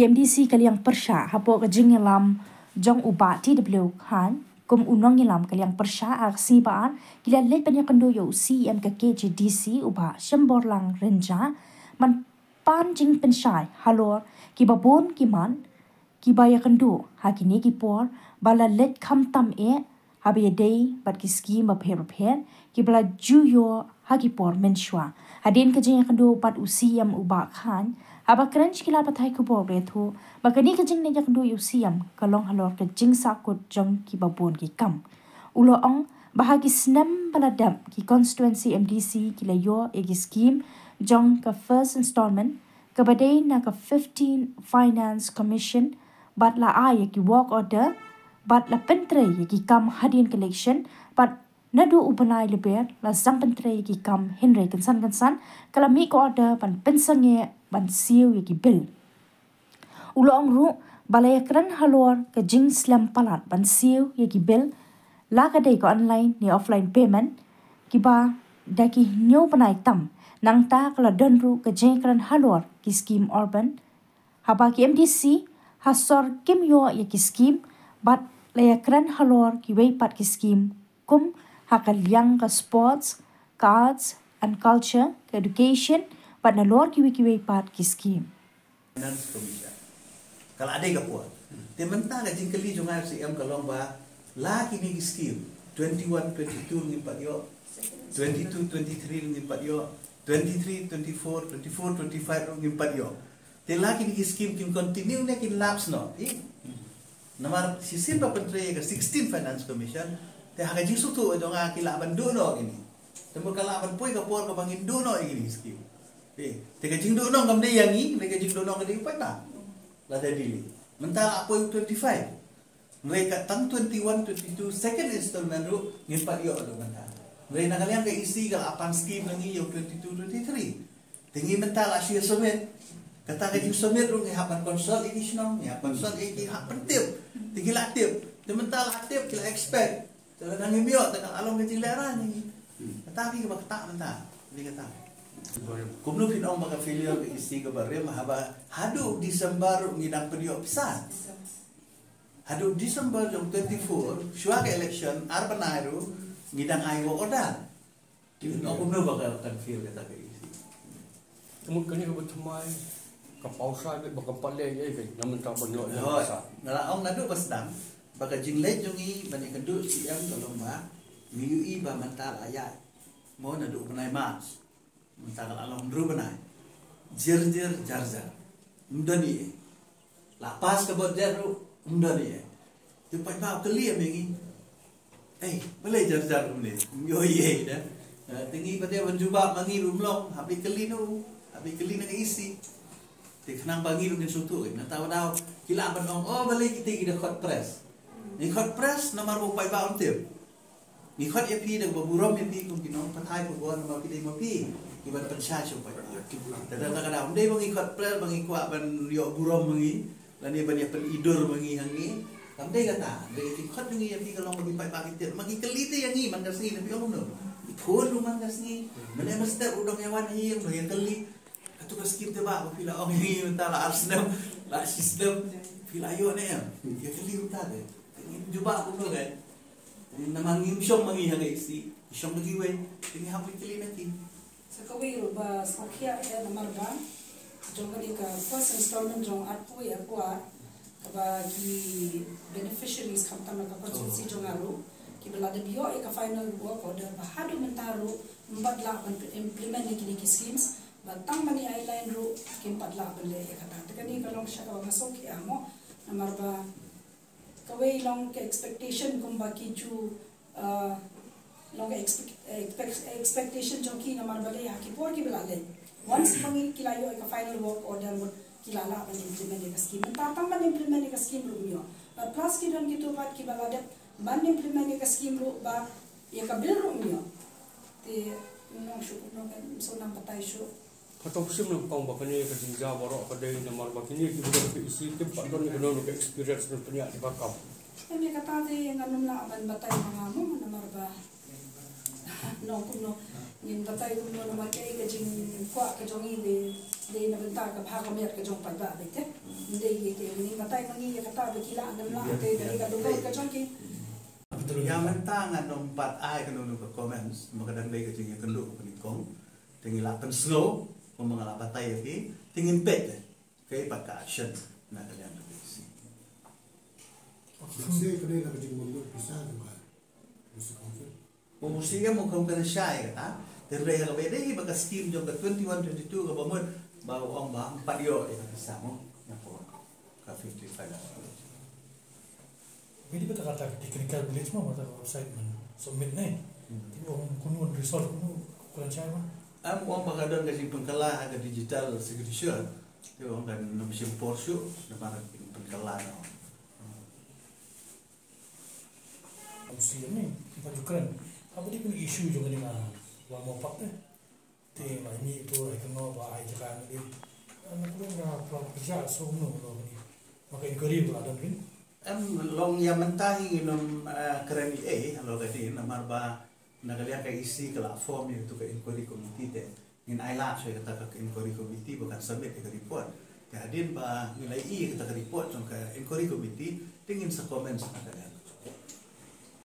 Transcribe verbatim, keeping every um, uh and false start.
Ki MDC ka liang pyrshah hapoh ka jingïalam jong u Bah T W Khan kum u nongïalam ka liang pyrshah ha ka sngi Ba-ar, ki la leit ban ïakynduh ïa u CEM ka KHADC u Bah Shemborlang Rynjah ban pan jingpynshai halor kiba bun ki mat kiba ïakynduh ha kine ki por ba la leit khamtam eh haba ïadei bad ki skim bapher bapher kiba la ju ïoh ha ki por mynshuwa. Hadien ka jingïakynduh bad u CEM u Bah Khan, haba kren sha ki lad pathai khubor, u la ïathuh ba kane ka jingleit ïakynduh ïa u CEM ka long halor ka jingsahkut jong kiba bun ki kam. U la ong ba ha ki snem ba la dep ki constituency MDC ki la ïoh ïa ki skim jong ka first installment kaba dei na ka fifteen Finance Commission bad la ai ïa ki work order bad la pyntrei ïa ki kam hadien ka election bad naduh u bnai Lber la sdang pyntrei ïa ki kam, hynrei kynsan kynsan ka la mih ka order ban pynsangeh ban siew ïa ki bill. U la ong ruh ba la ïakren halor ka jingslem palat ban siew ïa ki bill, la ka dei ka online ne offline payment, kiba da ki hynñiew bnai tam. Nangta ka la don ruh ka jingïakren halor ki skim urban, haba ki MDC ha sor kim ïoh ïa ki skim bad la ïakren halor kiwei pat ki skim kum ha ka liang ka sports, ka arts and culture, ka education bad nalor kiwei kiwei pat ki skim. Finance Commission. Ka la dei ka por. Te mynta ka jingkylli jong nga ïa u CEM ka long ba la kine ki skim twenty one twenty two ngim pat ïoh, twenty two twenty three ngim pat ïoh, twenty three twenty four twenty four twenty five ruh ngim pat ïoh. Te la kine ki skim kin continue ne kin lapse noh. Namar shisien ba pyntrei ïa ka sixteen Finance Commission, te ha ka jingsngewthuh jong nga ki lah ban duh noh kine. Te mut ka lah ban poi ka por kaba ngin duh noh ïa kine ki skim. Te ka jingduh noh kam dei ïa ngi, ka jingduh noh ka dei pat ba la dei delay. Mynta la poi twenty five. Hynrei ka tang twenty one twenty two second installment ruh ngim pat ïoh ruh mynta. Hynrei na ka liang ka EC ka la pan skim na ngi ïa u twenty two twenty three. Te ngi mynta la shu ïa submit. Kata ka jingsubmit ruh ngi hap ban consult ïa ki shnong, ngi hap consult ïa ki hap pyntip. Te ki la tip. Te mynta la tip ki la expect. Te lada ngim ïoh te ka la long ka jinglehrain ïa ngi. Kata phi kaba ktah mynta. Phi kata. Kumno phin ong ba ka failure ka EC kaba rim haba haduh December ruh ngi dang pynïoh pisa. Haduh December jong twenty four shuwa ka election ar bnai ruh ngi dang ai work order. Phin ong kumno ba ka kan fail kata ka EC. Te mut kane kaba thymmai ka paw sha bad ba kam pat leh ei ei, namar ka ban ïoh ei ei. Hooid, pisa. Nga la ong naduh ba sdang ba ka jingleit jong ngi ban ïakynduh CEM ka long ba ngi ïohi ba mynta la ïaid mo naduh u bnai March. Mynta ka la long hynriew bnai. Jyrjyr jarjar. Ym don ei ei. La pass ka budget ruh ym don ei ei. Te paidbah u kylli ïa ngi, ei, balei jarjar kumne? Ym ïohi ei ei de. Te ngi pat te ban jubab ma ngi ruh ym long, hap ban kylli na u, hap ban kylli na ka EC. Te khnang ba ngi ruh ngin sngewthuh. Nangta ba dei ki lah ban ong, o, balei kita ki da khot press. Ngi khot press namar ba u paidbah um tip. Ngi khot ïa phi da kaba burom ïa phi kum ki nongpathai khubor namar phi dei ma phi kiban pynshai sha u paidbah. Te da ka dei, ym dei ba ngi khot press ba ngi kwah ban ïoh burom ma ngi lane ban ïa pynidur ma ngi hangne. Kam dei kata. Dei ki khot jong ngi ïa phi ka long ba ki paidbah ki tip. Ma ki kylli te ïa ngi man ka sngi, na phi ong kumno? Ki phone ruh man ka sngi. Mynne mynstep ruh dang ïa wan ha ïing, dang ïa kylli. Kato ka skim te bah ba phi la ong ïa ngi mynta la ar snem, la shi snem, phi la ïoh ne em? Ïa kylli mynta te. Te ngin jubab kumno, kan? Namar ngim shong ma ngi ha ka EC, ngi shong da kiwei, te ngi hap ban kylli na ki. Sa kawei ruh ba sngewkhia eh namar ba jong kane ka first installment jong arphew wei arphew ar, kaba ki beneficiaries khamtam na ka constituency jong nga ruh kiba la dep ïoh ïa ka final work order ba haduh mynta ruh ym pat lah ban implement ïa kine ki schemes, ba tang ban ïa outline ruh kim pat lah ban leh ïa kata. Te kane ka long sha kaba nga sngewkhia mo, namar ba kawei long ka expectation kumba ki ju, uh, long ka expect, expect, expectation jong ki namar balei ha ki por kiba la leit, once ba ngi ki la ïoh ïa ka final work order mut ki la lah ban implement ïa ka scheme. Mynta tang ban implement ïa ka scheme ruh ym ïoh. Bad plus ki don kito pat kiba la dep ban implement ïa ka scheme ruh ba ïa ka bill ruh ym ïoh. Te nong shu kumno kan, so nang batai shu. Phatong shim nang pang ba kane ka jingjia baroh ka dei namar ba kine ki briew ki EC kim pat don ïa kano kano ka experience ban pynïaid ïa ka kam. Em, ïa kata te ngan ym lah ban batai ma nga mo namar ba nong kumno ngin batai kumno namar kaei ka jingkwah ka jong ngi te. Dei na bynta ka bha ka miat ka jong paidbah beit te. Dei ïa te, ngi batai ma ngi ïa kata ba ki lah ngam lah te, dei ka dungdung ka jong ki. Ïa mynta ngan ym pat ai kano kano ka comments, ma ka dang dei ka jingïakynduh ka pynïakong. Te ngi la pynsngew, kumba nga la batai ïa phi, te ngin peit te. Kaei pat ka action na ka liang ka B C. Shisha ka dei na ka jingmut pisa jong ka District Council. U C M u kham kynshai kata. Te hynrei haba ïadei ba ka scheme jong ka twenty-one twenty-two kaba mut ba u ong ba hangta pat ïoh ïa ka pisa mo. Ïa ka fifty-five. Bidi bata kata ka technical village mo, bata ka website man submit ne. Hmm. Te u ong kunu resolve kunu kynshai mo. Am u ong ba ka don ka jingpynkylla ha ka digital signature. Te u ong kan ym shym por shuh namar ka jingpynkylla na. Rusia ni, bad Ukraine. Haba dei pyn issue jong kane nga, ba mo pat te. Te ma ini tu ai kano ba ai jaka ni dei. Ana pun nga pla kerja so no lo ni. Maka inquiry ba don kin. Em long ïa mynta hi ngin ym, eh, kren ei ei halor ka dei namar ba na ka liang ka E C ka la form ïa tu ka inquiry committee te. Ngin ailad sha kata ka inquiry committee ba kan submit ïa ka report. Te hadien ba ngi la ïohi ïa kata ka report jong ka inquiry committee, te ngin sa comment sha kata ka.